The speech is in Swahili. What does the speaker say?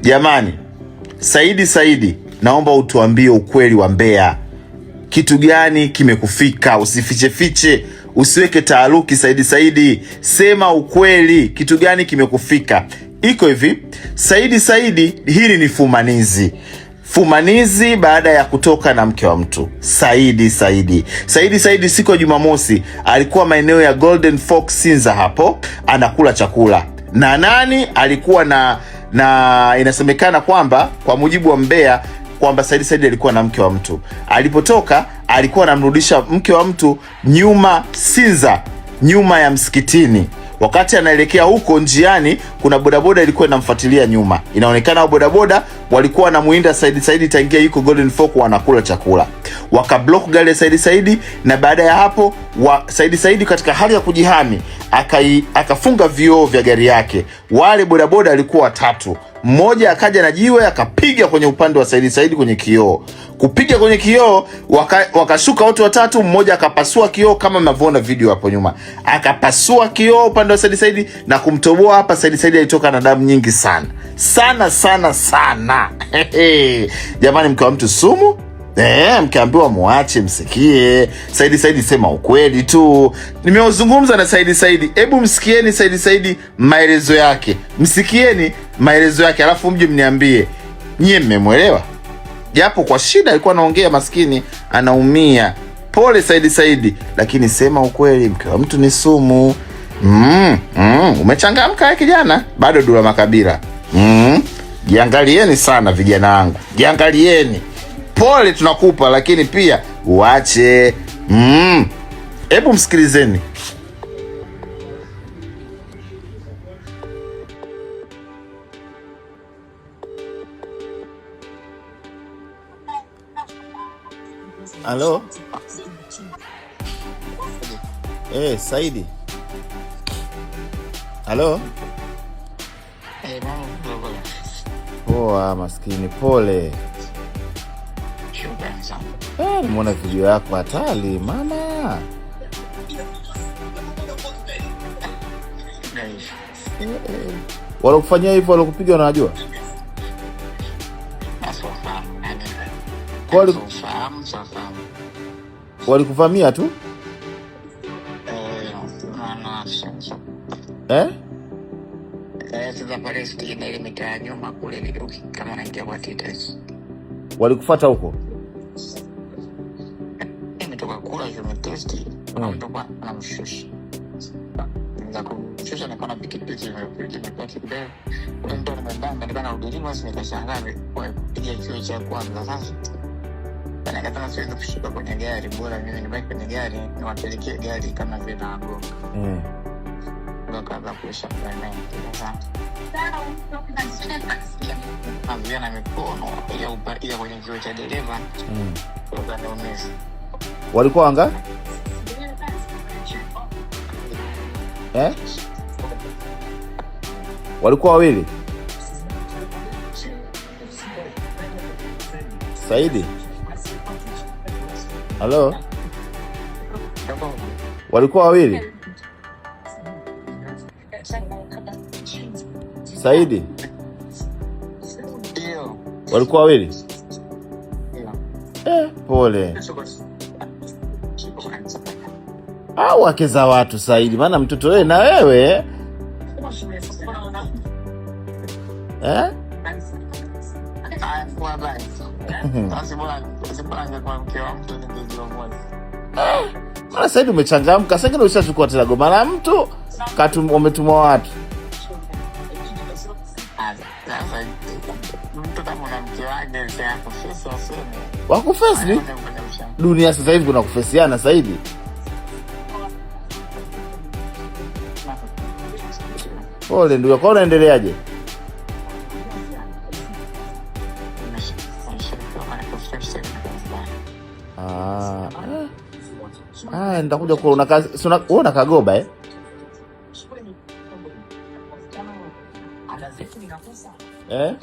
Jamani, Saidi Saidi, naomba utuambie ukweli wa Mbeya. Kitu gani kimekufika? Usifichefiche, usiweke taharuki. Saidi Saidi, sema ukweli, kitu gani kimekufika? Iko hivi, Saidi Saidi, hili ni fumanizi fumanizi baada ya kutoka na mke wa mtu. Saidi Saidi Saidi Saidi siku ya Jumamosi alikuwa maeneo ya Golden Fox Sinza hapo anakula chakula na nani alikuwa na inasemekana kwamba kwa mujibu wa Mbea kwamba Saidi Saidi alikuwa na mke wa mtu. Alipotoka alikuwa anamrudisha mke wa mtu nyuma Sinza, nyuma ya msikitini. Wakati anaelekea huko njiani, kuna bodaboda ilikuwa inamfuatilia nyuma. Inaonekana hao bodaboda walikuwa wanamuinda Saidi Saidi tangia yuko Golden Fork wanakula chakula, wakablock gari ya Saidi Saidi, na baada ya hapo Saidi Saidi katika hali ya kujihami akafunga vioo vya gari yake. Wale bodaboda walikuwa watatu, mmoja akaja na jiwe akapiga kwenye upande wa Saidi Saidi kwenye kioo. Kupiga kwenye kioo, wakashuka wote watatu, mmoja akapasua kioo kama mnavyoona video hapo nyuma, akapasua kioo upande wa Saidi Saidi na kumtoboa hapa. Saidi Saidi alitoka na damu nyingi sana sana sana sana. Jamani, mke wa mtu sumu. Mkiambiwa muache msikie. Saidi Saidi sema ukweli tu. Nimeozungumza na Saidi Saidi, hebu msikieni Saidi Saidi maelezo yake, msikieni maelezo yake, alafu mje mniambie nyie mmemwelewa. Japo kwa shida alikuwa anaongea, maskini anaumia. Pole Saidi Saidi, lakini sema ukweli, mke wa mtu ni sumu. Umechangamka kijana, bado Dula Makabila. Jiangalieni sana vijana wangu, jiangalieni. Pole tunakupa, lakini pia uache. Hebu msikilizeni. Halo. Saidi. Halo. Poa maskini, pole. Nimeona video yako hatari mama. Walokufanyia hivyo, walokupiga wanajua? Walikuvamia tu? Eh? Walikufuata huko? Nikasema siwezi kushuka kwenye gari, bora mimi nibaki kwenye gari niwapelekee gari kama vile nawagonga. Ndo akaanza kuisha nazuia na mikono ya kwenye kioo cha dereva, ukaniumiza. Walikuwa wanga? Eh? Walikuwa wawili? Saidi? Halo? Walikuwa wawili? Saidi? Walikuwa wawili? Pole. Au wake za watu Saidi, maana mtoto wewe na wewe eh? Maana Saidi umechangamka, sasa ushachukua tena goma la mtu wametumwa watu. Wakufesi dunia sasa hivi kuna kufesiana Saidi. Pole ndugu, kwa unaendeleaje? Nitakuja kuona una kazi, si una kagoba eh? Eh?